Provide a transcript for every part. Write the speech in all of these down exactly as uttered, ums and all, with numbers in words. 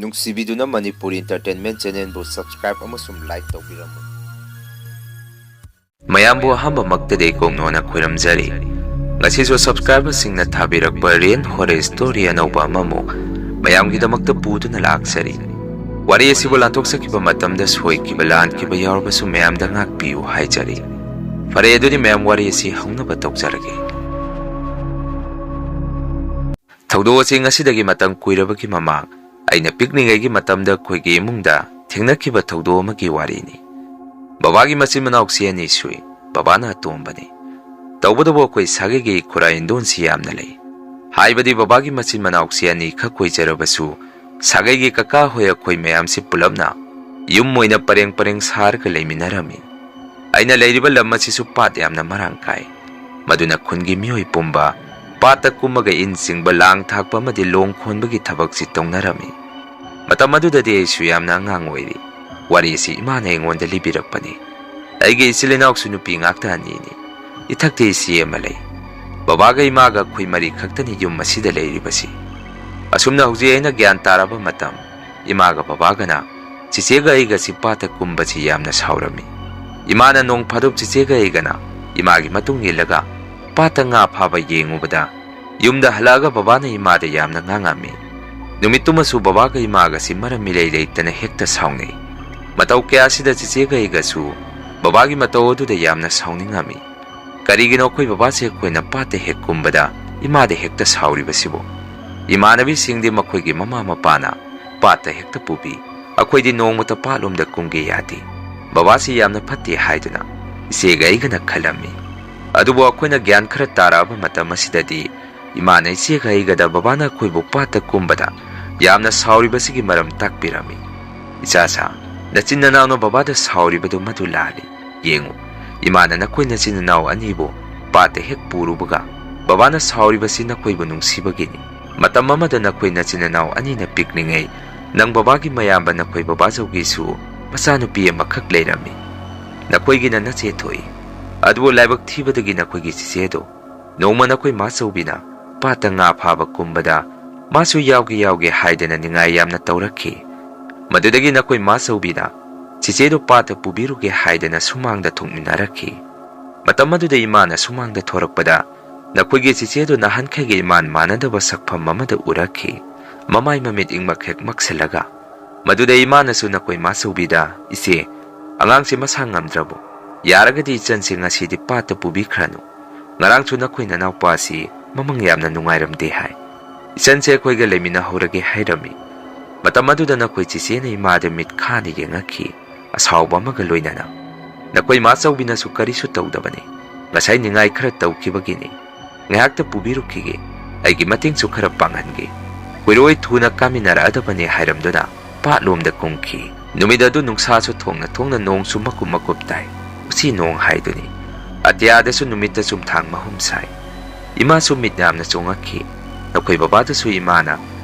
ꯅꯨꯡꯁꯤꯕꯤꯗꯨꯅ Manipuri Entertainment Channelꯕꯨ subscribe ꯑꯃꯁꯨꯡ like ꯇꯧꯕꯤꯔꯝꯃꯨ꯫ ꯃꯌꯥꯝꯕꯨ ꯑꯍꯥꯟꯕꯃꯛꯇꯗꯤ ꯀꯣꯡꯅꯣꯅ ꯈꯣꯏꯔꯝꯖꯔꯤ꯫ ꯉꯁꯤꯁꯨ subscriberꯁꯤꯡꯅ ꯊꯥꯕꯤꯔꯛꯄ Real Horror Story ꯑꯅꯧꯕ ꯑꯃꯃꯨꯛ ꯃꯌꯥꯝꯒꯤꯗꯃꯛꯇ ꯄꯨꯗꯨꯅ ꯂꯥꯛꯆꯔꯤ꯫ ꯋꯥꯔꯤ ꯑꯁꯤꯕꯨ ꯂꯥꯟꯊꯣꯛꯆꯈꯤꯕ ꯃꯇꯝꯗ ꯁꯣꯏꯈꯤꯕ ꯂꯥꯟꯈꯤꯕ ꯌꯥꯎꯔꯕꯁꯨ ꯃꯌꯥꯝꯗ ꯉꯥꯛꯄꯤꯌꯨ ꯍꯥꯏꯖꯔꯤ꯫ ꯐꯔꯦ, ꯑꯗꯨꯗꯤ ꯃꯌꯥꯝ, ꯋꯥꯔꯤ ꯑꯁꯤ ꯍꯧꯅꯕ ꯇꯧꯖꯔꯒꯦ꯫ ꯊꯧꯗꯣꯛ ꯑꯁꯤ ꯉꯁꯤꯗꯒꯤ ꯃꯇꯝ ꯀꯨꯏꯔꯕꯒꯤ ꯃꯃꯥꯡ ꯑꯩꯅ ꯄꯤꯛꯂꯤꯉꯩꯒꯤ ꯃꯇꯝꯗ ꯑꯩꯈꯣꯏꯒꯤ ꯏꯃꯨꯡꯗ ꯊꯦꯡꯅꯈꯤꯕ ꯊꯧꯗꯣꯛ ꯑꯃꯒꯤ ꯋꯥꯔꯤꯅꯤ꯫ ꯕꯕꯥꯒꯤ ꯃꯆꯤꯟ ꯃꯅꯥꯎꯁꯤ ꯑꯅꯤ ꯁꯨꯏ꯫ ꯕꯕꯥꯅ ꯑꯇꯣꯝꯕꯅꯤ꯫ ꯇꯧꯕꯇꯕꯨ ꯑꯩꯈꯣꯏ ꯁꯥꯒꯩꯒꯤ ꯏꯈꯨꯔꯥ ꯏꯟꯗꯣꯟꯁꯤ ꯌꯥꯝꯅ ꯂꯩ꯫ ꯍꯥꯏꯕꯗꯤ ꯕꯕꯥꯒꯤ ꯃꯆꯤꯟ ꯃꯅꯥꯎꯁꯤ ꯑꯅꯤꯈꯛ ꯑꯣꯏꯖꯔꯕꯁꯨ ꯁꯥꯒꯩꯒꯤ ꯀꯀꯥ ꯍꯣꯏ ꯑꯩꯈꯣꯏ ꯃꯌꯥꯝꯁꯤ ꯄꯨꯂꯞꯅ ꯌꯨꯝ ꯑꯣꯏꯅ ꯄꯔꯦꯡ ꯄꯔꯦꯡ ꯁꯥꯔꯒ ꯂꯩꯃꯤꯟꯅꯔꯝꯃꯤ꯫ ꯑꯩꯅ ꯂꯩꯔꯤꯕ ꯂꯝ ꯑꯁꯤꯁꯨ ꯄꯥꯠ ꯌꯥꯝꯅ ꯃꯔꯥꯡ ꯀꯥꯏ꯫ ꯃꯗꯨꯅ ꯈꯨꯟꯒꯤ ꯃꯤꯑꯣꯏ ꯄꯨꯝꯕ ꯄꯥꯠꯇ ꯀꯨꯝꯃꯒ ꯏꯟ ꯆꯤꯡꯕ, ꯂꯥꯡ ꯊꯥꯛꯄ ꯑꯃꯗꯤ ꯂꯣꯡ ꯈꯣꯟꯕꯒꯤ ꯊꯕꯛꯁꯤ ꯇꯧꯅꯔꯝꯃꯤ꯫ ꯃꯇꯝ ꯑꯗꯨꯗꯗꯤ ꯑꯩꯁꯨ ꯌꯥꯝꯅ ꯑꯉꯥꯡ ꯑꯣꯏꯔꯤ꯫ ꯋꯥꯔꯤꯁꯤ ꯏꯃꯥꯅ ꯑꯩꯉꯣꯟꯗ ꯂꯤꯕꯤꯔꯛꯄꯅꯤ꯫ ꯑꯩꯒꯤ ꯏꯆꯤꯜ ꯏꯅꯥꯎꯁꯨ ꯅꯨꯄꯤ ꯉꯥꯛꯇ ꯑꯅꯤꯅꯤ꯫ ꯏꯊꯛꯇ ꯏꯆꯦ ꯑꯃ ꯂꯩ꯫ ꯕꯕꯥꯒ ꯏꯃꯥꯒ ꯑꯩꯈꯣꯏ ꯃꯔꯤ ꯈꯛꯇꯅꯤ ꯌꯨꯝ ꯑꯁꯤꯗ ꯂꯩꯔꯤꯕꯁꯤ꯫ ꯑꯁꯨꯝꯅ ꯍꯧꯖꯤꯛ ꯑꯩꯅ ꯒ꯭ꯌꯥꯟ ꯇꯥꯔꯕ ꯃꯇꯝ, ꯏꯃꯥꯒ ꯕꯕꯥꯒꯅ ꯆꯤꯆꯦꯒ ꯑꯩꯒꯁꯤ ꯄꯥꯠꯇ ꯀꯨꯝꯕꯁꯤ ꯌꯥꯝꯅ ꯁꯥꯎꯔꯝꯃꯤ꯫ ꯏꯃꯥꯅ ꯅꯣꯡ ꯐꯥꯗꯣꯛ ꯆꯤꯆꯦꯒ ꯑꯩꯒꯅ ꯏꯃꯥꯒꯤ ꯃꯇꯨꯡ ꯏꯜꯂꯒ ꯄꯥꯠꯇ ꯉꯥ ꯐꯥꯕ ꯌꯦꯡꯉꯨꯕꯗ, ꯌꯨꯝꯗ ꯍꯜꯂꯛꯑꯒ ꯕꯕꯥꯅ ꯏꯃꯥꯗ ꯌꯥꯝꯅ ꯉꯥꯡꯉꯝꯃꯤ꯫ ꯅꯨꯃꯤꯠꯇꯨꯃꯁꯨ ꯕꯕꯥꯒ ꯏꯃꯥꯒꯁꯤ ꯃꯔꯝ ꯏꯂꯩ ꯂꯩꯇꯅ ꯍꯦꯛꯇ ꯁꯥꯎꯅꯩ꯫ ꯃꯇꯧ ꯀꯌꯥꯁꯤꯗ ꯆꯤꯆꯦꯒ ꯑꯩꯒꯁꯨ ꯕꯕꯥꯒꯤ ꯃꯇꯧ ꯑꯗꯨꯗ ꯌꯥꯝꯅ ꯁꯥꯎꯅꯤꯡꯉꯝꯃꯤ꯫ ꯀꯔꯤꯒꯤꯅꯣ ꯑꯩꯈꯣꯏ ꯕꯕꯥꯁꯦ ꯑꯩꯈꯣꯏꯅ ꯄꯥꯠꯇ ꯍꯦꯛ ꯀꯨꯝꯕꯗ ꯏꯃꯥꯗ ꯍꯦꯛꯇ ꯁꯥꯎꯔꯤꯕꯁꯤꯕꯨ? ꯏꯃꯥꯟꯅꯕꯤꯁꯤꯡꯗꯤ ꯃꯈꯣꯏꯒꯤ ꯃꯃꯥ ꯃꯄꯥꯅ ꯄꯥꯠꯇ ꯍꯦꯛꯇ ꯄꯨꯕꯤ꯫ ꯑꯩꯈꯣꯏꯗꯤ ꯅꯣꯡꯃꯇ ꯄꯥꯠꯂꯣꯝꯗ ꯀꯨꯝꯒꯦ ꯌꯥꯗꯦ꯫ ꯕꯕꯥꯁꯤ ꯌꯥꯝꯅ ꯐꯠꯇꯦ ꯍꯥꯏꯗꯨꯅ ꯏꯆꯦꯒ ꯑꯩꯒꯅ ꯈꯜꯂꯝꯃꯤ꯫ ꯑꯗꯨꯕꯨ ꯑꯩꯈꯣꯏꯅ ꯒ꯭ꯌꯥꯟ ꯈꯔ ꯇꯥꯔꯛꯑꯕ ꯃꯇꯝ ꯑꯁꯤꯗꯗꯤ ꯏꯃꯥꯅ ꯏꯆꯦꯒ ꯑꯩꯒꯗ ꯕꯕꯥꯅ ꯑꯩꯈꯣꯏꯕꯨ ꯄꯥꯠꯇ ꯀꯨꯝꯕꯗ ꯌꯥꯝꯅ ꯁꯥꯎꯔꯤꯕꯁꯤꯒꯤ ꯃꯔꯝ ꯇꯥꯛꯄꯤꯔꯝꯃꯤ꯫ "ꯏꯆꯥꯁꯥ, ꯅꯆꯤꯟ ꯅꯅꯥꯎꯅ ꯕꯕꯥꯗ ꯁꯥꯎꯔꯤꯕꯗꯨ ꯃꯗꯨ ꯂꯥꯜꯂꯤ꯫ ꯌꯦꯡꯉꯨ, ꯏꯃꯥꯅ ꯅꯈꯣꯏ ꯅꯆꯤꯟ ꯅꯅꯥꯎ ꯑꯅꯤꯕꯨ ꯄꯥꯠꯇ ꯍꯦꯛ ꯄꯨꯔꯨꯕꯒ ꯕꯕꯥꯅ ꯁꯥꯎꯔꯤꯕꯁꯤ ꯅꯈꯣꯏꯕꯨ ꯅꯨꯡꯁꯤꯕꯒꯤꯅꯤ꯫ ꯃꯇꯝ ꯑꯃꯗ ꯅꯈꯣꯏ ꯅꯆꯤꯟ ꯅꯅꯥꯎ ꯑꯅꯤꯅ ꯄꯤꯛꯂꯤꯉꯩ ꯅꯪ ꯕꯕꯥꯒꯤ ꯃꯌꯥꯝꯕ ꯅꯈꯣꯏ ꯕꯕꯥꯖꯧꯒꯤꯁꯨ ꯃꯆꯥꯅꯨꯄꯤ ꯑꯃꯈꯛ ꯂꯩꯔꯝꯃꯤ꯫ ꯅꯈꯣꯏꯒꯤꯅ ꯅꯆꯦ ꯊꯣꯛꯏ꯫ ꯑꯗꯨꯕꯨ ꯂꯥꯏꯕꯛ ꯊꯤꯕꯗꯒꯤ ꯅꯈꯣꯏꯒꯤ ꯆꯤꯆꯦꯗꯣ ꯅꯣꯡꯃ ꯅꯈꯣꯏ ꯃꯥꯆꯧꯕꯤꯅ ꯄꯥꯠꯇ ꯉꯥ ꯐꯥꯕ ꯀꯨꯝꯕꯗ ꯃꯥꯁꯨ ꯌꯥꯎꯒꯦ ꯌꯥꯎꯒꯦ ꯍꯥꯏꯗꯅ ꯅꯤꯡꯉꯥꯏ ꯌꯥꯝꯅ ꯇꯧꯔꯛꯈꯤ꯫ ꯃꯗꯨꯗꯒꯤ ꯅꯈꯣꯏ ꯃꯥꯆꯧꯕꯤꯅ ꯆꯤꯆꯦꯗꯨ ꯄꯥꯠꯇ ꯄꯨꯕꯤꯔꯨꯒꯦ ꯍꯥꯏꯗꯅ ꯁꯨꯃꯥꯡꯗ ꯊꯣꯛꯃꯤꯟꯅꯔꯛꯈꯤ꯫ ꯃꯇꯝ ꯑꯗꯨꯗ ꯏꯃꯥꯅ ꯁꯨꯃꯥꯡꯗ ꯊꯣꯔꯛꯄꯗ ꯅꯈꯣꯏꯒꯤ ꯆꯤꯆꯦꯗꯨ ꯅꯍꯥꯟꯈꯩꯒ ꯏꯃꯥꯟ ꯃꯥꯟꯅꯗꯕ ꯁꯛꯐꯝ ꯑꯃꯗ ꯎꯔꯛꯈꯤ꯫ ꯃꯃꯥꯏ ꯃꯃꯤꯠ ꯏꯪꯃꯛ ꯍꯦꯛ ꯃꯛꯁꯤꯜꯂꯒ꯫ ꯃꯗꯨꯗ ꯏꯃꯥꯅꯁꯨ ꯅꯈꯣꯏ ꯃꯥꯆꯧꯕꯤꯗ, "ꯏꯆꯦ, ꯑꯉꯥꯡꯁꯦ ꯃꯁꯥ ꯉꯝꯗ꯭ꯔꯕꯣ? ꯌꯥꯔꯒꯗꯤ ꯏꯆꯟꯁꯦ ꯉꯁꯤꯗꯤ ꯄꯥꯠꯇ ꯄꯨꯕꯤꯈ꯭ꯔꯅꯨ꯫ ꯉꯔꯥꯡꯁꯨ ꯅꯈꯣꯏ ꯅꯅꯥꯎꯄꯥꯁꯤ ꯃꯃꯪ ꯌꯥꯝꯅ ꯅꯨꯡꯉꯥꯏꯔꯝꯗꯦ ꯍꯥꯏ꯫ ꯏꯆꯟꯁꯦ ꯑꯩꯈꯣꯏꯒ ꯂꯩꯃꯤꯟꯅꯍꯧꯔꯒꯦ ꯍꯥꯏꯔꯝꯃꯤ"꯫ ꯃꯇꯝ ꯑꯗꯨꯗ ꯅꯈꯣꯏ ꯆꯤꯆꯦꯅ ꯏꯃꯥꯗ ꯃꯤꯠ ꯈꯥꯅ ꯌꯦꯡꯉꯛꯈꯤ, ꯑꯁꯥꯎꯕ ꯑꯃꯒ ꯂꯣꯏꯅꯅ꯫ "ꯅꯈꯣꯏ ꯃꯥꯆꯧꯕꯤꯅꯁꯨ ꯀꯔꯤꯁꯨ ꯇꯧꯗꯕꯅꯤ꯫ ꯉꯁꯥꯏ ꯅꯤꯡꯉꯥꯏ ꯈꯔ ꯇꯧꯈꯤꯕꯒꯤꯅꯤ꯫ ꯉꯥꯏꯍꯥꯛꯇ ꯄꯨꯕꯤꯔꯨꯈꯤꯒꯦ꯫ ꯑꯩꯒꯤ ꯃꯇꯦꯡꯁꯨ ꯈꯔ ꯄꯥꯡꯍꯟꯒꯦ꯫ ꯀꯨꯏꯔꯣꯏ ꯊꯨꯅ ꯀꯥꯃꯤꯟꯅꯔꯛꯑꯗꯕꯅꯤ" ꯍꯥꯏꯔꯝꯗꯨꯅ ꯄꯥꯠꯂꯣꯝꯗ ꯀꯨꯝꯈꯤ꯫ ꯅꯨꯃꯤꯠ ꯑꯗꯨ ꯅꯨꯡꯁꯥꯁꯨ ꯊꯣꯡꯅ ꯊꯣꯡꯅ ꯅꯣꯡꯁꯨ ꯃꯀꯨꯞ ꯃꯀꯨꯞ ꯇꯥꯏ꯫ ꯎꯆꯤ ꯅꯣꯡ ꯍꯥꯏꯗꯨꯅꯤ꯫ ꯑꯇꯤꯌꯥꯗꯁꯨ ꯅꯨꯃꯤꯠꯇ ꯆꯨꯝꯊꯥꯡ ꯃꯍꯨꯝ ꯁꯥꯏ꯫ ꯏꯃꯥꯁꯨ ꯃꯤꯠ ꯌꯥꯝꯅ ꯆꯣꯡꯉꯛꯈꯤ꯫ ꯅꯈꯣꯏ ꯕꯕꯥꯗꯁꯨ ꯏꯃꯥꯅ,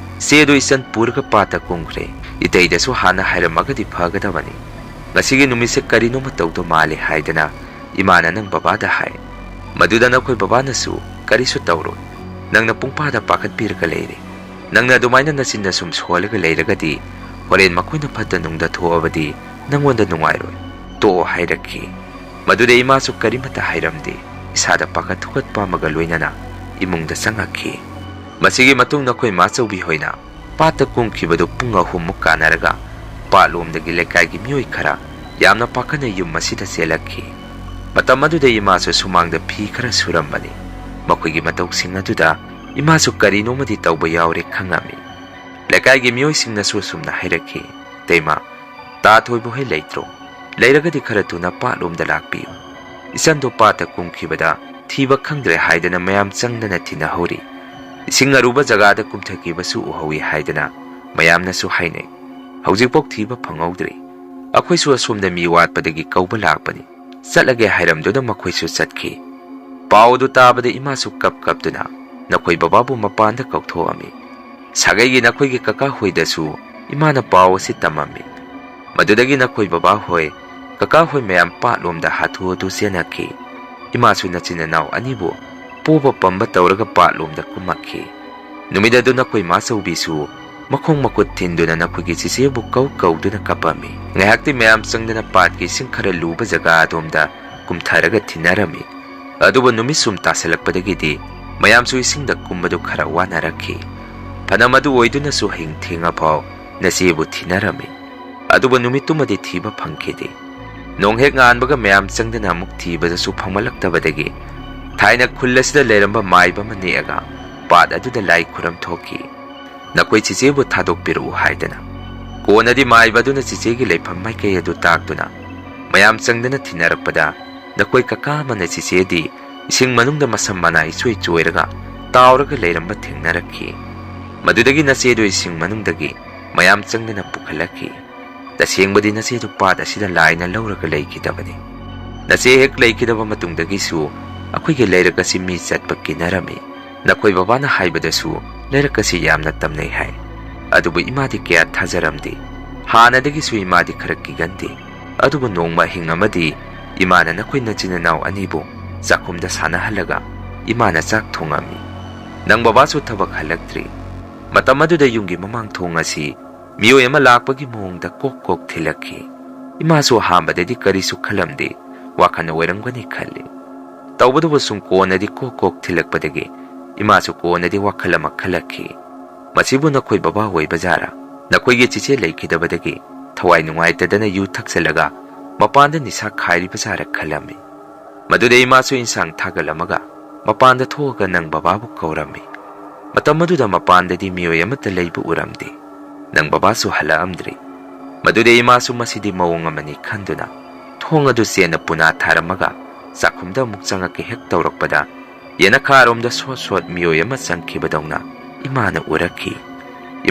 "ꯆꯦꯗꯨ ꯏꯆꯟ ꯄꯨꯔꯒ ꯄꯥꯠꯇ ꯀꯨꯝꯈ꯭ꯔꯦ꯫ ꯏꯇꯩꯗꯁꯨ ꯍꯥꯟꯅ ꯍꯥꯏꯔꯝꯃꯒꯗꯤ ꯐꯒꯗꯕꯅꯤ꯫ ꯉꯁꯤꯒꯤ ꯅꯨꯃꯤꯠꯁꯦ ꯀꯔꯤꯅꯣꯃ ꯇꯧꯗꯧ ꯃꯥꯜꯂꯦ" ꯍꯥꯏꯗꯅ ꯏꯃꯥꯅ ꯅꯪ ꯕꯕꯥꯗ ꯍꯥꯏ꯫ ꯃꯗꯨꯗ ꯅꯈꯣꯏ ꯕꯕꯥꯅꯁꯨ, "ꯀꯔꯤꯁꯨ ꯇꯧꯔꯣꯏ꯫ ꯅꯪꯅ ꯄꯨꯡꯄꯥꯗ ꯄꯥꯈꯠꯄꯤꯔꯒ ꯂꯩꯔꯦ꯫ ꯅꯪꯅ ꯑꯗꯨꯃꯥꯏꯅ ꯅꯆꯤꯟꯗ ꯁꯨꯝ ꯁꯣꯜꯂꯒ ꯂꯩꯔꯒꯗꯤ ꯍꯣꯔꯦꯟ ꯃꯈꯣꯏꯅ ꯐꯠꯇ ꯅꯨꯡꯗ ꯊꯣꯛꯑꯕꯗꯤ ꯅꯪꯉꯣꯟꯗ ꯅꯨꯡꯉꯥꯏꯔꯣꯏ꯫ ꯇꯣꯛꯑꯣ" ꯍꯥꯏꯔꯛꯈꯤ꯫ ꯃꯗꯨꯗ ꯏꯃꯥꯁꯨ ꯀꯔꯤꯃꯠꯇ ꯍꯥꯏꯔꯝꯗꯦ꯫ ꯏꯁꯥꯗ ꯄꯥꯈꯠ ꯊꯨꯀꯠꯄ ꯑꯃꯒ ꯂꯣꯏꯅꯅ ꯏꯃꯨꯡꯗ ꯆꯪꯉꯛꯈꯤ꯫ ꯃꯁꯤꯒꯤ ꯃꯇꯨꯡ ꯅꯈꯣꯏ ꯃꯥꯆꯧꯕꯤ ꯍꯣꯏꯅ ꯄꯥꯠꯇ ꯀꯨꯝꯈꯤꯕꯗꯨ ꯄꯨꯡ ꯑꯍꯨꯝꯃꯨꯛ ꯀꯥꯟꯅꯔꯒ ꯄꯥꯠꯂꯣꯝꯗꯒꯤ ꯂꯩꯀꯥꯏꯒꯤ ꯃꯤꯑꯣꯏ ꯈꯔ ꯌꯥꯝꯅ ꯄꯥꯈꯠꯅ ꯌꯨꯝ ꯑꯁꯤꯗ ꯆꯦꯜꯂꯛꯈꯤ꯫ ꯃꯇꯝ ꯑꯗꯨꯗ ꯏꯃꯥꯁꯨ ꯁꯨꯃꯥꯡꯗ ꯐꯤ ꯈꯔ ꯁꯨꯔꯝꯕꯅꯤ꯫ ꯃꯈꯣꯏꯒꯤ ꯃꯇꯧꯁꯤꯡ ꯑꯗꯨꯗ ꯏꯃꯥꯁꯨ ꯀꯔꯤꯅꯣꯃꯗꯤ ꯇꯧꯕ ꯌꯥꯎꯔꯦ ꯈꯪꯉꯝꯃꯤ꯫ ꯂꯩꯀꯥꯏꯒꯤ ꯃꯤꯑꯣꯏꯁꯤꯡꯅꯁꯨ ꯑꯁꯨꯝꯅ ꯍꯥꯏꯔꯛꯈꯤ, "ꯏꯇꯩꯃ, ꯇꯥ ꯊꯣꯏꯕ ꯍꯣꯏ ꯂꯩꯇ꯭ꯔꯣ? ꯂꯩꯔꯒꯗꯤ ꯈꯔ ꯊꯨꯅ ꯄꯥꯠꯂꯣꯝꯗ ꯂꯥꯛꯄꯤꯌꯨ꯫ ꯏꯆꯟꯗꯣ ꯄꯥꯠꯇ ꯀꯨꯝꯈꯤꯕꯗ ꯊꯤꯕ ꯈꯪꯗ꯭ꯔꯦ" ꯍꯥꯏꯗꯅ ꯃꯌꯥꯝ ꯆꯪꯗꯅ ꯊꯤꯅꯍꯧꯔꯤ꯫ ꯏꯁꯤꯡ ꯑꯔꯨꯕ ꯖꯒꯥꯗ ꯀꯨꯝꯊꯈꯤꯕꯁꯨ ꯎꯍꯧꯏ ꯍꯥꯏꯗꯅ ꯃꯌꯥꯝꯅꯁꯨ ꯍꯥꯏꯅꯩ꯫ ꯍꯧꯖꯤꯛꯐꯥꯎ ꯊꯤꯕ ꯐꯪꯍꯧꯗ꯭ꯔꯤ꯫ ꯑꯩꯈꯣꯏꯁꯨ ꯑꯁꯣꯝꯗ ꯃꯤ ꯋꯥꯠꯄꯗꯒꯤ ꯀꯧꯕ ꯂꯥꯛꯄꯅꯤ꯫ ꯆꯠꯂꯒꯦ ꯍꯥꯏꯔꯝꯗꯨꯅ ꯃꯈꯣꯏꯁꯨ ꯆꯠꯈꯤ꯫ ꯄꯥꯎ ꯑꯗꯨ ꯇꯥꯕꯗ ꯏꯃꯥꯁꯨ ꯀꯞ ꯀꯞꯇꯨꯅ ꯅꯈꯣꯏ ꯕꯕꯥꯕꯨ ꯃꯄꯥꯟꯗ ꯀꯧꯊꯣꯛꯑꯝꯃꯤ꯫ ꯁꯥꯒꯩꯒꯤ ꯅꯈꯣꯏꯒꯤ ꯀꯀꯥ ꯍꯣꯏꯗꯁꯨ ꯏꯃꯥꯅ ꯄꯥꯎ ꯑꯁꯤ ꯇꯝꯃꯝꯃꯤ꯫ ꯃꯗꯨꯗꯒꯤ ꯅꯈꯣꯏ ꯕꯕꯥ ꯍꯣꯏ, ꯀꯀꯥ ꯍꯣꯏ ꯃꯌꯥꯝ ꯄꯥꯠꯂꯣꯝꯗ ꯍꯥꯊꯨ ꯍꯥꯊꯨ ꯆꯦꯟꯅꯈꯤ꯫ ꯏꯃꯥꯁꯨ ꯅꯆꯤꯟ ꯅꯅꯥꯎ ꯑꯅꯤꯕꯨ ꯄꯣꯕ ꯄꯝꯕ ꯇꯧꯔꯒ ꯄꯥꯠꯂꯣꯝꯗ ꯀꯨꯝꯃꯛꯈꯤ꯫ ꯅꯨꯃꯤꯠ ꯑꯗꯨ ꯅꯈꯣꯏ ꯃꯥꯆꯧꯕꯤꯁꯨ ꯃꯈꯣꯡ ꯃꯈꯨꯠ ꯊꯤꯟꯗꯨꯅ ꯅꯈꯣꯏꯒꯤ ꯆꯤꯆꯦꯕꯨ ꯀꯧ ꯀꯧꯗꯨꯅ ꯀꯞꯄꯝꯃꯤ꯫ ꯉꯥꯏꯍꯥꯛꯇꯤ ꯃꯌꯥꯝ ꯆꯪꯗꯅ ꯄꯥꯠꯀꯤ ꯏꯁꯤꯡ ꯈꯔ ꯂꯨꯕ ꯖꯒꯥ ꯑꯗꯣꯝꯗ ꯀꯨꯝꯊꯔꯒ ꯊꯤꯟꯅꯔꯝꯃꯤ꯫ ꯑꯗꯨꯕꯨ ꯅꯨꯃꯤꯠ ꯁꯨꯝ ꯇꯥꯁꯤꯜꯂꯛꯄꯗꯒꯤꯗꯤ ꯃꯌꯥꯝꯁꯨ ꯏꯁꯤꯡꯗ ꯀꯨꯝꯕꯗꯨ ꯈꯔ ꯋꯥꯅꯔꯛꯈꯤ꯫ ꯐꯅ ꯃꯗꯨ ꯑꯣꯏꯗꯨꯅꯁꯨ ꯍꯌꯤꯡ ꯊꯦꯡꯉꯐꯥꯎ ꯅꯆꯦꯕꯨ ꯊꯤꯟꯅꯔꯝꯃꯤ꯫ ꯑꯗꯨꯕꯨ ꯅꯨꯃꯤꯠꯇꯨꯃꯗꯤ ꯊꯤꯕ ꯐꯪꯈꯤꯗꯦ꯫ ꯅꯣꯡ ꯍꯦꯛ ꯉꯥꯟꯕꯒ ꯃꯌꯥꯝ ꯆꯪꯗꯅ ꯑꯃꯨꯛ ꯊꯤꯕꯗꯁꯨ ꯐꯪꯂꯛꯇꯕꯗꯒꯤ ꯊꯥꯏꯅ ꯈꯨꯜ ꯑꯁꯤꯗ ꯂꯩꯔꯝꯕ ꯃꯥꯏꯕ ꯑꯃ ꯅꯦꯛꯑꯒ ꯄꯥꯠ ꯑꯗꯨꯗ ꯂꯥꯏ ꯈꯨꯔꯝ ꯊꯣꯛꯈꯤ꯫ ꯅꯈꯣꯏ ꯆꯤꯆꯦꯕꯨ ꯊꯥꯗꯣꯛꯄꯤꯔꯛꯎ ꯍꯥꯏꯗꯅ꯫ ꯀꯣꯟꯅꯗꯤ ꯃꯥꯏꯕ ꯑꯗꯨꯅ ꯆꯤꯆꯦꯒꯤ ꯂꯩꯐꯝ ꯃꯥꯏꯀꯩ ꯑꯗꯨ ꯇꯥꯛꯇꯨꯅ ꯃꯌꯥꯝ ꯆꯪꯗꯅ ꯊꯤꯅꯔꯛꯄꯗ ꯅꯈꯣꯏ ꯀꯀꯥ ꯑꯃꯅ ꯆꯤꯆꯦꯗꯤ ꯏꯁꯤꯡ ꯃꯅꯨꯡꯗ ꯃꯁꯝ ꯃꯅꯥ ꯏꯆꯣꯏ ꯆꯣꯏꯔꯒ ꯇꯥꯎꯔꯒ ꯂꯩꯔꯝꯕ ꯊꯦꯡꯅꯔꯛꯈꯤ꯫ ꯃꯗꯨꯗꯒꯤ ꯅꯆꯦꯗꯨ ꯏꯁꯤꯡ ꯃꯅꯨꯡꯗꯒꯤ ꯃꯌꯥꯝ ꯆꯪꯗꯅ ꯄꯨꯈꯠꯂꯛꯈꯤ꯫ ꯇꯁꯦꯡꯕꯗꯤ ꯅꯆꯦꯗꯨ ꯄꯥꯠ ꯑꯁꯤꯗ ꯂꯥꯏꯅ ꯂꯧꯔꯒ ꯂꯩꯈꯤꯗꯕꯅꯤ꯫ ꯅꯆꯦ ꯍꯦꯛ ꯂꯩꯈꯤꯗꯕ ꯃꯇꯨꯡꯗꯒꯤꯁꯨ ꯑꯩꯈꯣꯏꯒꯤ ꯂꯩꯔꯛ ꯑꯁꯤ ꯃꯤ ꯆꯠꯄ ꯀꯤꯅꯔꯝꯃꯤ꯫ ꯅꯈꯣꯏ ꯕꯕꯥꯅ ꯍꯥꯏꯕꯗꯁꯨ ꯂꯩꯔꯛ ꯑꯁꯤ ꯌꯥꯝꯅ ꯇꯝꯅꯩ ꯍꯥꯏ꯫ ꯑꯗꯨꯕꯨ ꯏꯃꯥꯗꯤ ꯀꯌꯥ ꯊꯥꯖꯔꯝꯗꯦ꯫ ꯍꯥꯟꯅꯗꯒꯤꯁꯨ ꯏꯃꯥꯗꯤ ꯈꯔ ꯀꯤꯒꯟꯗꯦ꯫ ꯑꯗꯨꯕꯨ ꯅꯣꯡꯃ ꯑꯍꯤꯡ ꯑꯃꯗꯤ ꯏꯃꯥꯅ ꯅꯈꯣꯏ ꯅꯆꯤꯟ ꯅꯅꯥꯎ ꯑꯅꯤꯕꯨ ꯆꯥꯛꯈꯨꯝꯗ ꯁꯥꯟꯅꯍꯜꯂꯒ ꯏꯃꯥꯅ ꯆꯥꯛ ꯊꯣꯡꯉꯝꯃꯤ꯫ ꯅꯪ ꯕꯕꯥꯁꯨ ꯊꯕꯛ ꯍꯜꯂꯛꯇ꯭ꯔꯤ꯫ ꯃꯇꯝ ꯑꯗꯨꯗ ꯌꯨꯝꯒꯤ ꯃꯃꯥꯡ ꯊꯣꯡ ꯑꯁꯤ ꯃꯤꯑꯣꯏ ꯑꯃ ꯂꯥꯛꯄꯒꯤ ꯃꯑꯣꯡꯗ ꯀꯣꯛ ꯀꯣꯛ ꯊꯤꯜꯂꯛꯈꯤ꯫ ꯏꯃꯥꯁꯨ ꯑꯍꯥꯟꯕꯗꯗꯤ ꯀꯔꯤꯁꯨ ꯈꯜꯂꯝꯗꯦ, ꯋꯥꯈꯜꯅ ꯑꯣꯏꯔꯝꯒꯅꯤ ꯈꯜꯂꯤ꯫ ꯇꯧꯕꯇꯕꯨ ꯁꯨꯝ ꯀꯣꯟꯅꯗꯤ ꯀꯣꯛ ꯀꯣꯛ ꯊꯤꯜꯂꯛꯄꯗꯒꯤ ꯏꯃꯥꯁꯨ ꯀꯣꯟꯅꯗꯤ ꯋꯥꯈꯜ ꯑꯃ ꯈꯜꯂꯛꯈꯤ꯫ ꯃꯁꯤꯕꯨ ꯅꯈꯣꯏ ꯕꯕꯥ ꯑꯣꯏꯕ ꯖꯥꯔꯥ? ꯅꯈꯣꯏꯒꯤ ꯆꯤꯆꯦ ꯂꯩꯈꯤꯗꯕꯗꯒꯤ ꯊꯋꯥꯏ ꯅꯨꯡꯉꯥꯏꯇꯗꯅ ꯌꯨ ꯊꯛꯆꯜꯂꯒ ꯃꯄꯥꯟꯗ ꯅꯤꯁꯥ ꯈꯥꯏꯔꯤꯕ ꯖꯥꯔꯥ ꯈꯜꯂꯝꯃꯤ꯫ ꯃꯗꯨꯗ ꯏꯃꯥꯁꯨ ꯏꯟꯁꯥꯡ ꯊꯥꯒꯠꯂꯝꯃꯒ ꯃꯄꯥꯟꯗ ꯊꯣꯛꯑꯒ ꯅꯪ ꯕꯕꯥꯕꯨ ꯀꯧꯔꯝꯃꯤ꯫ ꯃꯇꯝ ꯑꯗꯨꯗ ꯃꯄꯥꯟꯗꯗꯤ ꯃꯤꯑꯣꯏ ꯑꯃꯠꯇ ꯂꯩꯕ ꯎꯔꯝꯗꯦ꯫ ꯅꯪ ꯕꯕꯥꯁꯨ ꯍꯜꯂꯛꯑꯝꯗ꯭ꯔꯤ꯫ ꯃꯗꯨꯗ ꯏꯃꯥꯁꯨ ꯃꯁꯤꯗꯤ ꯃꯑꯣꯡ ꯑꯃꯅꯤ ꯈꯟꯗꯨꯅ ꯊꯣꯡ ꯑꯗꯨ ꯆꯦꯟꯅ ꯄꯨꯅꯥ ꯊꯥꯔꯝꯃꯒ ꯆꯥꯛꯈꯨꯝꯗ ꯑꯃꯨꯛ ꯆꯪꯉꯛꯀꯦ ꯍꯦꯛ ꯇꯧꯔꯛꯄꯗ ꯌꯦꯅꯈꯥꯔꯣꯝꯗ ꯁꯣꯠ ꯁꯣꯠ ꯃꯤꯑꯣꯏ ꯑꯃ ꯆꯪꯈꯤꯕꯗꯧꯅ ꯏꯃꯥꯅ ꯎꯔꯛꯈꯤ꯫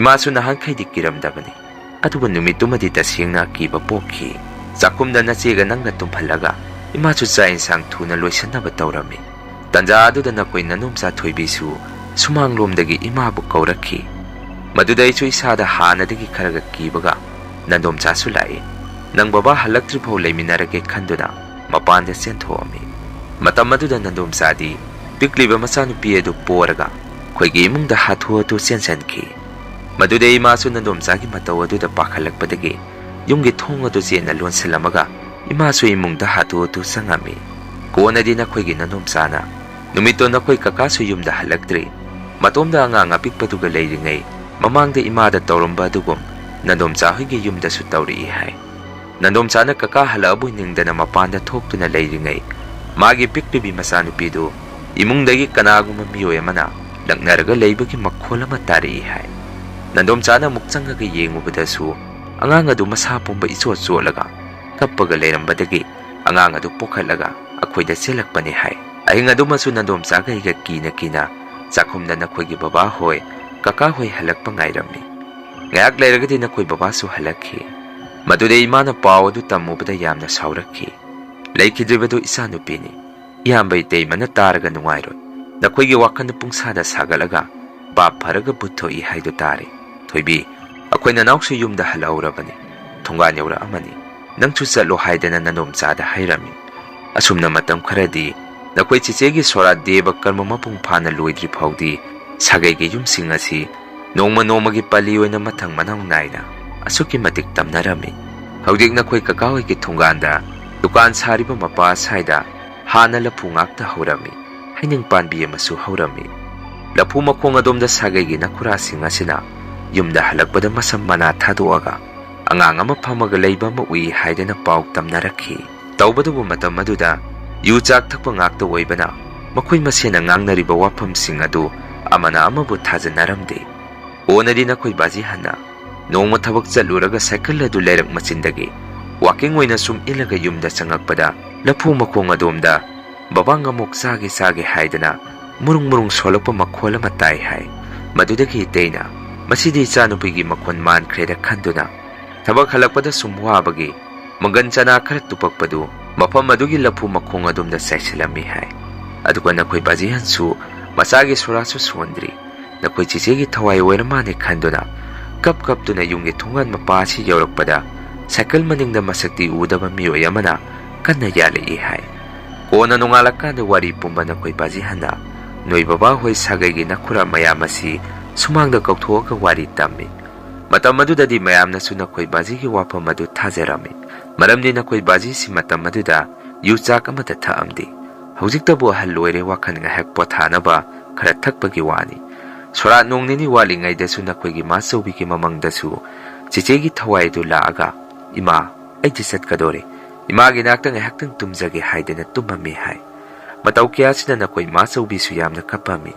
ꯏꯃꯥꯁꯨ ꯅꯍꯥꯟꯈꯩꯗꯤ ꯀꯤꯔꯝꯗꯕꯅꯤ꯫ ꯑꯗꯨꯕꯨ ꯅꯨꯃꯤꯠꯇꯨꯃꯗꯤ ꯇꯁꯦꯡꯅ ꯑꯀꯤꯕ ꯄꯣꯛꯈꯤ꯫ ꯆꯥꯛꯈꯨꯝꯗ ꯅꯆꯦꯒ ꯅꯪꯒ ꯇꯨꯝꯍꯜꯂꯒ ꯏꯃꯥꯁꯨ ꯆꯥꯛ ꯏꯟꯁꯥꯡ ꯊꯨꯅ ꯂꯣꯏꯁꯤꯟꯅꯕ ꯇꯧꯔꯝꯃꯤ꯫ ꯇꯟꯖꯥ ꯑꯗꯨꯗ ꯅꯈꯣꯏ ꯅꯅꯣꯝꯆꯥ ꯊꯣꯏꯕꯤꯁꯨ ꯁꯨꯃꯥꯡꯂꯣꯝꯗꯒꯤ ꯏꯃꯥꯕꯨ ꯀꯧꯔꯛꯈꯤ꯫ ꯃꯗꯨꯗ ꯑꯩꯁꯨ ꯏꯁꯥꯗ ꯍꯥꯟꯅꯗꯒꯤ ꯈꯔꯒ ꯀꯤꯕꯒ ꯅꯟꯗꯣꯝꯆꯥꯁꯨ ꯂꯥꯛꯏ꯫ ꯅꯪ ꯕꯕꯥ ꯍꯜꯂꯛꯇ꯭ꯔꯤꯐꯥꯎ ꯂꯩꯃꯤꯟꯅꯔꯒꯦ ꯈꯟꯗꯨꯅ ꯃꯄꯥꯟꯗ ꯆꯦꯟꯊꯣꯛꯑꯝꯃꯤ꯫ ꯃꯇꯝ ꯑꯗꯨꯗ ꯅꯟꯗꯣꯝꯆꯥꯗꯤ ꯄꯤꯛꯂꯤꯕ ꯃꯆꯥꯅꯨꯄꯤ ꯑꯗꯨ ꯄꯣꯔꯒ ꯑꯩꯈꯣꯏꯒꯤ ꯏꯃꯨꯡꯗ ꯍꯥꯊꯨ ꯍꯥꯊꯨ ꯆꯦꯟꯁꯤꯟꯈꯤ꯫ ꯃꯗꯨꯗꯩ ꯏꯃꯥꯁꯨ ꯅꯟꯗꯣꯝꯆꯥꯒꯤ ꯃꯇꯧ ꯑꯗꯨꯗ ꯄꯥꯈꯠꯂꯛꯄꯗꯒꯤ ꯌꯨꯝꯒꯤ ꯊꯣꯡ ꯑꯗꯨ ꯆꯦꯠꯅ ꯂꯣꯟꯁꯤꯜꯂꯝꯃꯒ ꯏꯃꯥꯁꯨ ꯏꯃꯨꯡꯗ ꯍꯥꯊꯨ ꯍꯥꯊꯨ ꯆꯪꯉꯝꯃꯤ꯫ ꯀꯣꯟꯅꯗꯤ ꯅꯈꯣꯏꯒꯤ ꯅꯟꯗꯣꯝꯆꯥꯅ, ꯅꯨꯃꯤꯠꯇꯣ ꯅꯈꯣꯏ ꯀꯀꯥꯁꯨ ꯌꯨꯝꯗ ꯍꯜꯂꯛꯇ꯭ꯔꯤ, ꯃꯇꯣꯝꯗ ꯑꯉꯥꯡ ꯑꯄꯤꯛꯄꯗꯨꯒ ꯂꯩꯔꯤꯉꯩ ꯃꯃꯥꯡꯗ ꯏꯃꯥꯗ ꯇꯧꯔꯝꯕ ꯑꯗꯨꯒꯨꯝ ꯅꯟꯗꯣꯝꯆꯥ ꯍꯣꯏꯒꯤ ꯌꯨꯝꯗꯁꯨ ꯇꯧꯔꯛꯏ ꯍꯥꯏ꯫ ꯅꯟꯗꯣꯝꯆꯥꯅ ꯀꯀꯥ ꯍꯜꯂꯛꯑꯕꯣꯏ ꯅꯤꯡꯗꯅ ꯃꯄꯥꯟꯗ ꯊꯣꯛꯇꯨꯅ ꯂꯩꯔꯤꯉꯩ ꯃꯥꯒꯤ ꯄꯤꯛꯂꯤꯕꯤ ꯃꯆꯥꯅꯨꯄꯤꯗꯨ ꯏꯃꯨꯡꯗꯒꯤ ꯀꯅꯥꯒꯨꯝꯕ ꯃꯤꯑꯣꯏ ꯑꯃꯅ ꯂꯛꯅꯔꯒ ꯂꯩꯕꯒꯤ ꯃꯈꯣꯜ ꯑꯃ ꯇꯥꯔꯛꯏ ꯍꯥꯏ꯫ ꯅꯟꯗꯣꯝꯆꯥꯅ ꯑꯃꯨꯛ ꯆꯪꯉꯒ ꯌꯦꯡꯉꯨꯕꯗꯁꯨ ꯑꯉꯥꯡ ꯑꯗꯨ ꯃꯁꯥ ꯄꯨꯝꯕ ꯏꯆꯣꯠ ꯆꯣꯠꯂꯒ ꯀꯞꯄꯒ ꯂꯩꯔꯝꯕꯗꯒꯤ ꯑꯉꯥꯡ ꯑꯗꯨ ꯄꯣꯈꯠꯂꯒ ꯑꯩꯈꯣꯏꯗ ꯆꯦꯜꯂꯛꯄꯅꯤ ꯍꯥꯏ꯫ ꯑꯍꯤꯡ ꯑꯗꯨꯃꯁꯨ ꯅꯟꯗꯣꯝꯆꯥꯒ ꯑꯩꯒ ꯀꯤꯅ ꯀꯤꯅ ꯆꯥꯛꯈꯨꯝꯗ ꯅꯈꯣꯏꯒꯤ ꯕꯕꯥ ꯍꯣꯏ, ꯀꯀꯥ ꯍꯣꯏ ꯍꯜꯂꯛꯄ ꯉꯥꯏꯔꯝꯃꯤ꯫ ꯉꯥꯏꯍꯥꯛ ꯂꯩꯔꯒꯗꯤ ꯅꯈꯣꯏ ꯕꯕꯥꯁꯨ ꯍꯜꯂꯛꯈꯤ꯫ ꯃꯗꯨꯗ ꯏꯃꯥꯅ ꯄꯥꯎ ꯑꯗꯨ ꯇꯝꯃꯨꯕꯗ ꯌꯥꯝꯅ ꯁꯥꯎꯔꯛꯈꯤ꯫ "ꯂꯩꯈꯤꯗ꯭ꯔꯤꯕꯗꯨ ꯏꯆꯥꯅꯨꯄꯤꯅꯤ꯫ ꯏꯌꯥꯝꯕ ꯏꯇꯩꯃꯅ ꯇꯥꯔꯒ ꯅꯨꯡꯉꯥꯏꯔꯣꯏ꯫ ꯅꯈꯣꯏꯒꯤ ꯋꯥꯈꯜꯗ ꯄꯨꯡꯁꯥꯗ ꯁꯥꯒꯠꯂꯒ ꯕꯥꯞ ꯐꯔꯒ ꯕꯨꯠ ꯊꯣꯛꯏ ꯍꯥꯏꯗꯨ ꯇꯥꯔꯦ꯫ ꯊꯣꯏꯕꯤ, ꯑꯩꯈꯣꯏ ꯅꯅꯥꯎꯁꯨ ꯌꯨꯝꯗ ꯍꯜꯂꯛꯍꯧꯔꯕꯅꯤ꯫ ꯊꯣꯡꯒꯥꯟ ꯌꯧꯔꯛꯑꯃꯅꯤ꯫ ꯅꯪꯁꯨ ꯆꯠꯂꯣ" ꯍꯥꯏꯗꯅ ꯅꯟꯗꯣꯝꯆꯥꯗ ꯍꯥꯏꯔꯝꯃꯤ꯫ ꯑꯁꯨꯝꯅ ꯃꯇꯝ ꯈꯔꯗꯤ ꯅꯈꯣꯏ ꯆꯦꯆꯦꯒꯤ ꯁꯣꯔꯥꯠ ꯗꯦꯕ ꯀꯔꯃ ꯃꯄꯨꯡ ꯐꯥꯅ ꯂꯣꯏꯗ꯭ꯔꯤ ꯐꯥꯎꯗꯤ ꯁꯥꯒꯩꯒꯤ ꯌꯨꯝꯁꯤꯡ ꯑꯁꯤ ꯅꯣꯡꯃ ꯅꯣꯡꯃꯒꯤ ꯄꯜꯂꯤ ꯑꯣꯏꯅ ꯃꯊꯪ ꯃꯅꯥꯎ ꯅꯥꯏꯅ ꯑꯁꯨꯛꯀꯤ ꯃꯇꯤꯛ ꯇꯝꯅꯔꯝꯃꯤ꯫ ꯍꯧꯖꯤꯛ ꯅꯈꯣꯏ ꯀꯀꯥ ꯍꯣꯏꯒꯤ ꯊꯣꯡꯒꯥꯟꯗ ꯗꯨꯀꯥꯟ ꯁꯥꯔꯤꯕ ꯃꯄꯥ ꯁ꯭ꯋꯥꯏꯗ ꯍꯥꯟꯅ ꯂꯐꯨ ꯉꯥꯛꯇ ꯍꯧꯔꯝꯃꯤ꯫ ꯍꯩꯅꯤꯡ ꯄꯥꯟꯕꯤ ꯑꯃꯁꯨ ꯍꯧꯔꯝꯃꯤ꯫ ꯂꯐꯨ ꯃꯈꯣꯡ ꯑꯗꯣꯝꯗ ꯁꯥꯒꯩꯒꯤ ꯅꯈꯨꯔꯥꯁꯤꯡ ꯑꯁꯤꯅ ꯌꯨꯝꯗ ꯍꯜꯂꯛꯄꯗ ꯃꯁꯝ ꯃꯅꯥ ꯊꯥꯗꯣꯛꯑꯒ ꯑꯉꯥꯡ ꯑꯃ ꯐꯝꯃꯒ ꯂꯩꯕ ꯑꯃ ꯎꯏ ꯍꯥꯏꯗꯅ ꯄꯥꯎ ꯇꯝꯅꯔꯛꯈꯤ꯫ ꯇꯧꯕꯗꯨꯕꯨ ꯃꯇꯝ ꯑꯗꯨꯗ ꯌꯨ ꯆꯥꯛ ꯊꯛꯄ ꯉꯥꯛꯇ ꯑꯣꯏꯕꯅ ꯃꯈꯣꯏ ꯃꯁꯦꯟꯅ ꯉꯥꯡꯅꯔꯤꯕ ꯋꯥꯐꯝꯁꯤꯡ ꯑꯗꯨ ꯑꯃꯅ ꯑꯃꯕꯨ ꯊꯥꯖꯅꯔꯝꯗꯦ꯫ ꯀꯣꯟꯅꯗꯤ ꯅꯈꯣꯏ ꯕꯥꯖꯤꯍꯟꯅ ꯅꯣꯡꯃ ꯊꯕꯛ ꯆꯠꯂꯨꯔꯒ ꯁꯥꯏꯀꯜ ꯑꯗꯨ ꯂꯩꯔꯛ ꯃꯆꯤꯟꯗꯒꯤ ꯋꯥꯀꯤꯡ ꯑꯣꯏꯅ ꯁꯨꯝ ꯏꯜꯂꯒ ꯌꯨꯝꯗ ꯆꯪꯉꯛꯄꯗ ꯂꯐꯨ ꯃꯈꯣꯡ ꯑꯗꯣꯝꯗ ꯕꯕꯥ ꯉꯥꯃꯣꯛ ꯆꯥꯒꯦ ꯆꯥꯒꯦ ꯍꯥꯏꯗꯅ ꯃꯨꯔꯨꯡ ꯃꯨꯔꯨꯡ ꯁꯣꯜꯂꯛꯄ ꯃꯈꯣꯜ ꯑꯃ ꯇꯥꯏ ꯍꯥꯏ꯫ ꯃꯗꯨꯗꯒꯤ ꯏꯇꯩꯅ ꯃꯁꯤꯗꯤ ꯏꯆꯥꯅꯨꯄꯤꯒꯤ ꯃꯈꯣꯟ ꯃꯥꯟꯈ꯭ꯔꯦꯗ ꯈꯟꯗꯨꯅ ꯊꯕꯛ ꯍꯜꯂꯛꯄꯗ ꯁꯨꯝ ꯋꯥꯕꯒꯤ ꯃꯪꯒꯟ ꯆꯅꯥ ꯈꯔ ꯇꯨꯄꯛꯄꯗꯨ ꯃꯐꯝ ꯑꯗꯨꯒꯤ ꯂꯐꯨ ꯃꯈꯣꯡ ꯑꯗꯣꯝꯗ ꯆꯥꯏꯁꯤꯜꯂꯝꯃꯤ ꯍꯥꯏ꯫ ꯑꯗꯨꯒ ꯅꯈꯣꯏ ꯕꯥꯖꯤꯍꯟꯁꯨ ꯃꯆꯥꯒꯤ ꯁꯣꯔꯥꯁꯨ ꯁꯣꯟꯗ꯭ꯔꯤ, ꯅꯈꯣꯏ ꯆꯦꯆꯦꯒꯤ ꯊꯋꯥꯏ ꯑꯣꯏꯔ ꯃꯥꯅꯦ ꯈꯟꯗꯨꯅ ꯀꯞ ꯀꯞꯇꯨꯅ ꯌꯨꯝꯒꯤ ꯊꯣꯡꯒꯥꯟ ꯃꯄꯥ ꯑꯁꯤ ꯌꯧꯔꯛꯄꯗ ꯁꯥꯏꯀꯜ ꯃꯅꯤꯡꯗ ꯃꯁꯛꯇꯤ ꯎꯗꯕ ꯃꯤꯑꯣꯏ ꯑꯃꯅ ꯀꯟꯅ ꯌꯥꯜꯂꯛꯏ ꯍꯥꯏ꯫ ꯀꯣꯟꯅ ꯅꯣꯡꯉꯥꯜꯂꯀꯥꯟꯗ ꯋꯥꯔꯤ ꯄꯨꯝꯕ ꯅꯈꯣꯏ ꯕꯥꯖꯤꯍꯟꯅ ꯅꯣꯏ ꯕꯕꯥ ꯍꯣꯏ ꯁꯥꯒꯩꯒꯤ ꯅꯈꯨꯔꯥ ꯃꯌꯥꯝ ꯑꯁꯤ ꯁꯨꯃꯥꯡꯗ ꯀꯧꯊꯣꯛꯑꯒ ꯋꯥꯔꯤ ꯇꯝꯃꯤ꯫ ꯃꯇꯝ ꯑꯗꯨꯗꯗꯤ ꯃꯌꯥꯝꯅꯁꯨ ꯅꯈꯣꯏ ꯕꯥꯖꯤꯒꯤ ꯋꯥꯐꯝ ꯑꯗꯨ ꯊꯥꯖꯔꯝꯃꯤ, ꯃꯔꯝꯗꯤ ꯅꯈꯣꯏ ꯕꯥꯖꯤꯁꯤ ꯃꯇꯝ ꯑꯗꯨꯗ ꯌꯨ ꯆꯥꯛ ꯑꯃꯠꯇ ꯊꯛꯑꯝꯗꯦ꯫ ꯍꯧꯖꯤꯛꯇꯕꯨ ꯑꯍꯜ ꯑꯣꯏꯔꯦ, ꯋꯥꯈꯜ ꯉꯥꯏꯍꯥꯛ ꯄꯣꯊꯥꯅꯕ ꯈꯔ ꯊꯛꯄꯒꯤ ꯋꯥꯅꯤ꯫ ꯁꯣꯔꯥꯠ ꯅꯣꯡ ꯅꯤꯅꯤ ꯋꯥꯠꯂꯤꯉꯩꯗꯁꯨ ꯅꯈꯣꯏꯒꯤ ꯃꯥꯆꯧꯕꯤꯒꯤ ꯃꯃꯪꯗꯁꯨ ꯆꯦꯆꯦꯒꯤ ꯊꯋꯥꯏ ꯑꯗꯨ ꯂꯥꯛꯑꯒ, "ꯏꯃꯥ, ꯑꯩꯗꯤ ꯆꯠꯀꯗꯣꯔꯦ, ꯏꯃꯥꯒꯤ ꯅꯥꯛꯇ ꯉꯥꯏꯍꯥꯛꯇꯪ ꯇꯨꯝꯖꯒꯦ" ꯍꯥꯏꯗꯅ ꯇꯨꯝꯃꯝꯃꯤ ꯍꯥꯏ꯫ ꯃꯇꯧ ꯀꯌꯥꯁꯤꯅ ꯅꯈꯣꯏ ꯃꯥꯆꯧꯕꯤꯁꯨ ꯌꯥꯝꯅ ꯀꯞꯄꯝꯃꯤ꯫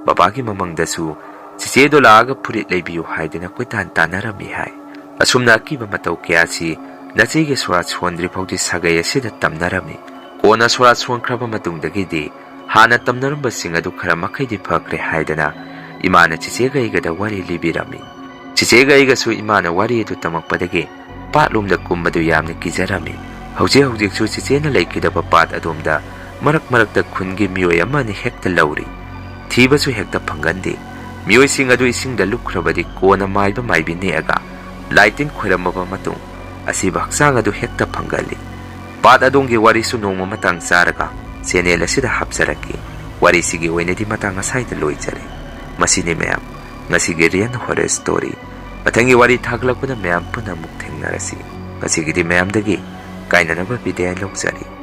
ꯕꯕꯥꯒꯤ ꯃꯃꯪꯗꯁꯨ ꯆꯦꯆꯦꯗꯣ ꯂꯥꯛꯑꯒ ꯐꯨꯔꯤꯠ ꯂꯩꯕꯤꯌꯨ ꯍꯥꯏꯗꯅ ꯀꯣꯏꯇꯥꯟ ꯇꯥꯟꯅꯔꯝꯃꯤ ꯍꯥꯏ꯫ ꯑꯁꯨꯝꯅ ꯑꯀꯤꯕ ꯃꯇꯧ ꯀꯌꯥꯁꯤ ꯅꯆꯦꯒꯤ ꯁꯣꯔꯥꯠ ꯁꯣꯟꯗ꯭ꯔꯤ ꯐꯥꯎꯗꯤ ꯁꯥꯒꯩ ꯑꯁꯤꯗ ꯇꯝꯅꯔꯝꯃꯤ꯫ ꯀꯣꯟꯅ ꯁꯣꯔꯥꯠ ꯁꯣꯟꯈ꯭ꯔꯕ ꯃꯇꯨꯡꯗꯒꯤꯗꯤ ꯍꯥꯟꯅ ꯇꯝꯅꯔꯝꯕꯁꯤꯡ ꯑꯗꯨ ꯈꯔ ꯃꯈꯩꯗꯤ ꯐꯈ꯭ꯔꯦ ꯍꯥꯏꯗꯅ ꯏꯃꯥꯅ ꯆꯦꯆꯦꯒ ꯑꯩꯒꯗ ꯋꯥꯔꯤ ꯂꯤꯕꯤꯔꯝꯃꯤ꯫ ꯆꯦꯆꯦꯒ ꯑꯩꯒꯁꯨ ꯏꯃꯥꯅ ꯋꯥꯔꯤ ꯑꯗꯨ ꯇꯝꯃꯛꯄꯗꯒꯤ ꯄꯥꯠꯂꯣꯝꯗ ꯀꯨꯝꯕꯗꯨ ꯌꯥꯝꯅ ꯀꯤꯖꯔꯝꯃꯤ꯫ ꯍꯧꯖꯤꯛ ꯍꯧꯖꯤꯛꯁꯨ ꯆꯦꯆꯦꯅ ꯂꯩꯈꯤꯗꯕ ꯄꯥꯠ ꯑꯗꯣꯝꯗ ꯃꯔꯛ ꯃꯔꯛꯇ ꯈꯨꯟꯒꯤ ꯃꯤꯑꯣꯏ ꯑꯃ ꯑꯅꯤ ꯍꯦꯛꯇ ꯂꯧꯔꯤ꯫ ꯊꯤꯕꯁꯨ ꯍꯦꯛꯇ ꯐꯪꯒꯟꯗꯦ꯫ ꯃꯤꯑꯣꯏꯁꯤꯡ ꯑꯗꯨ ꯏꯁꯤꯡꯗ ꯂꯨꯞꯈ꯭ꯔꯕꯗꯤ ꯀꯣꯟꯅ ꯃꯥꯏꯕ ꯃꯥꯏꯕꯤ ꯅꯦꯛꯑꯒ ꯂꯥꯏ ꯇꯤꯟ ꯈꯣꯏꯔꯝꯃꯕ ꯃꯇꯨꯡ ꯑꯁꯤꯕ ꯍꯛꯆꯥꯡ ꯑꯗꯨ ꯍꯦꯛꯇ ꯐꯪꯒꯜꯂꯤ꯫ ꯄꯥꯠ ꯑꯗꯣꯝꯒꯤ ꯋꯥꯔꯤꯁꯨ ꯅꯣꯡꯃ ꯃꯇꯥꯡ ꯆꯥꯔꯒ ꯆꯦꯅꯦꯜ ꯑꯁꯤꯗ ꯍꯥꯞꯆꯔꯛꯀꯦ꯫ ꯋꯥꯔꯤꯁꯤꯒꯤ ꯑꯣꯏꯅꯗꯤ ꯃꯇꯥꯡ ꯑꯁꯥꯏꯗ ꯂꯣꯏꯖꯔꯦ꯫ ꯃꯁꯤꯅꯤ ꯃꯌꯥꯝ, ꯉꯁꯤꯒꯤ Real Horror Story꯫ ꯃꯊꯪꯒꯤ ꯋꯥꯔꯤ ꯊꯥꯒꯠꯂꯛꯄꯗ ꯃꯌꯥꯝ ꯄꯨꯟꯅ ꯑꯃꯨꯛ ꯊꯦꯡꯅꯔꯁꯤ꯫ ꯉꯁꯤꯒꯤꯗꯤ ꯃꯌꯥꯝꯗꯒꯤ ꯀꯥꯏꯅꯅꯕ ꯕꯤꯗꯥꯏ ꯂꯧꯖꯔꯤ꯫